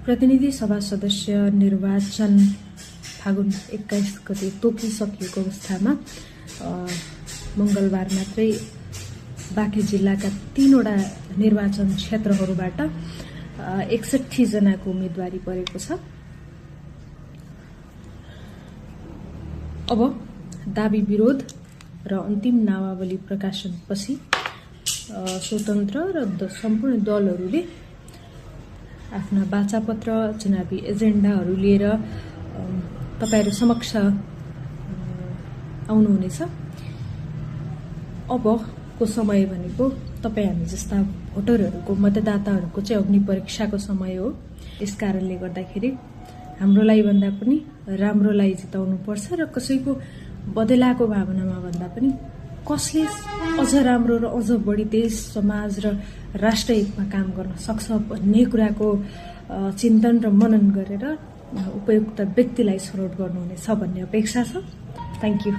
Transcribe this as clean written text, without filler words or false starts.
प्रतिनिधि सभा सदस्य निर्वाचन फागुन 21 गते तोकिसकिएको अवस्थामा मंगलबार मात्रै बाँके जिल्लाका 3वटा निर्वाचन क्षेत्रहरूबाट 61 जनाको उम्मेदवारी परेको छ। अब दाबी विरोध र अन्तिम नामावली प्रकाशनपछि स्वतन्त्र र सम्पूर्ण दलहरूले आफ्ना वाचापत्र चुनावी एजेन्डाहरू लिएर तपाईहरु समक्ष आउनुहुनेछ। अबको समय भनेको तपाई हामी जस्ता भोटरहरूको मतदाताहरूको चाहिँ अग्नि परीक्षाको समय हो। यसकारणले गर्दाखेरि हाम्रोलाई भन्दा पनि राम्रोलाई जिताउनु पर्छ र कसैको बदलाको भावनामा भन्दा पनि कसले अझ राम्रो र अझ बढी देश समाज र राष्ट्र हितमा काम गर्न सक्छ भन्ने कुराको चिन्तन र मनन गरेर उपयुक्त व्यक्तिलाई छनौट गर्नुहुनेछ भन्ने अपेक्षा छ। Thank you.